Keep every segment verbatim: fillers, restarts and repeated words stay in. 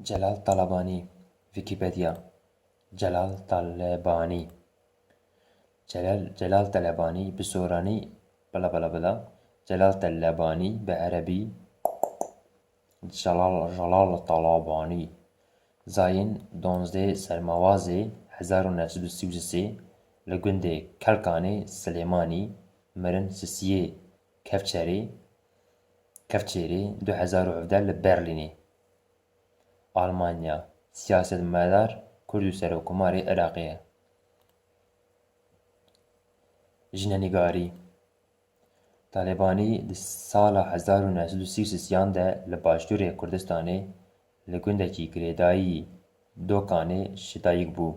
Celal Talebanî, Wikipedia, Celal Talebanî. Celal, Celal Talebanî, bi soranî, bla bla bla, Celal Talebanî, bi erebî, Celal, Celal Talebanî, zayîn duwazdeh Sermawazê hezar û neh sed û sî û sê li gundê Kelkanê Silêmanî, mirin sisiyê Kevçerê, Kevçêrê du hezar û hevdeh li Berlînê. Almanya, siyasetmedar Kurd û Serokkomarê Iraqê ye. Jinenîgarî. Talebanî di sala hezar û neh sed û sî û sêyan de li başûrê Kurdistanê li gundekî girêdayî Dokanê ji dayik bû.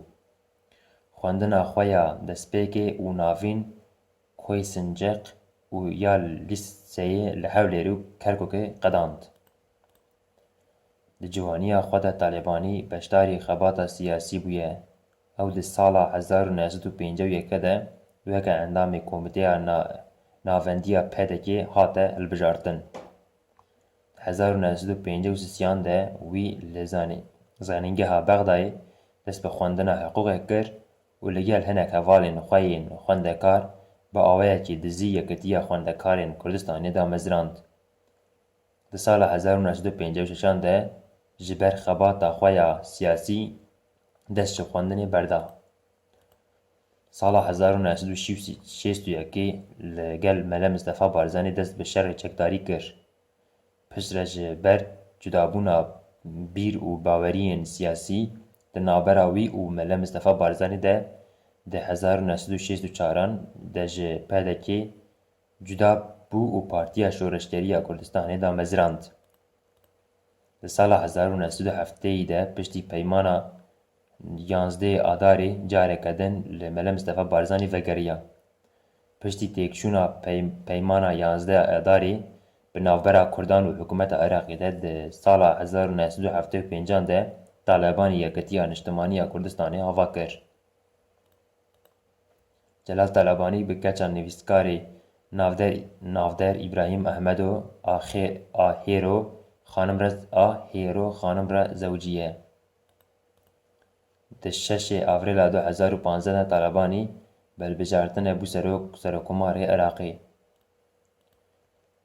Xwendina xwe ya destpêkê û navîn Koyê Sinceq û ya lîseyê li Hewlêr û Kerkûkê qedand. Di ciwaniya xwe de Talebanî beşdarî xebata siyasî bûye. Ew di sala hezar û neh sed û pêncî û yek de weke endamê Komîteya Na-, Navendiya P D K'ê hate hilbijartin. Di hezar û neh sed û pêncî û sêyan de wî li zanî-, Zanîngeha Bexdayê dest bi xwendina hiqûqê kir û li gel hinek hevalên xwe yên xwendekar bi awayekî dizî Yekîtiya Xwendekarên Kurdistanê damezirand. Di sala hezar û neh sed û pêncî û şeşan de ji ber xebata xwe ya siyasî dest ji xwendinê berda. Sala hezar û neh sed û şêst û yekê li gel Mele Mistefa Barzanî dest bi şerê çekdarî kir. Piştre ji ber cudabûna bîr û baweriyên siyasî di navbera wî û Mele Mistefa Barzanî de di hezar û neh sed û şêst û çaran de ji P D K'ê cuda bû û Partiya Şoreşgerî ya Kurdistanê damezirand. Di sala hezar û neh sed û heftê de piştî peymana yanzdeh Adarê careke din li Mele Mistefa Barzanî vegeriya. Piştî têkçûna pey-, peymana yanzdeh Adarê bi navbera Kurdan û hikûmeta Iraqê de di sala hezar û neh sed û heftê û pêncan de Talebanî Yekîtiya Niştimanî ya Kurdistanê ava kir. Celal Talebanî bi keça nivîskarê navder, navder Îbrahîm Ehmedo a Xê-, a Hêro xanim re, a Hêro xanim re zewiciye. Di şeşê Avrêla du hezar û panzdeh de Talebanî bi hilbijartinê bû serok, serokkomarê Iraqê.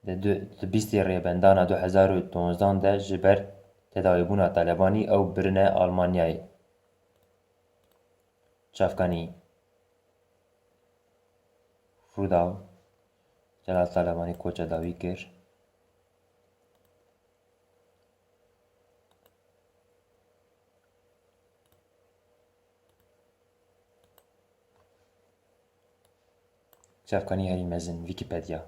Di du-, di bîstê Rêbendana du hezar û donzdan de ji ber tedawîbûna Talebanî ew birine Almanyayê. Çavkanî. Rûdaw. Celal Talebanî koça dawî kir. Çavkanî herî mezin, Wikipedia.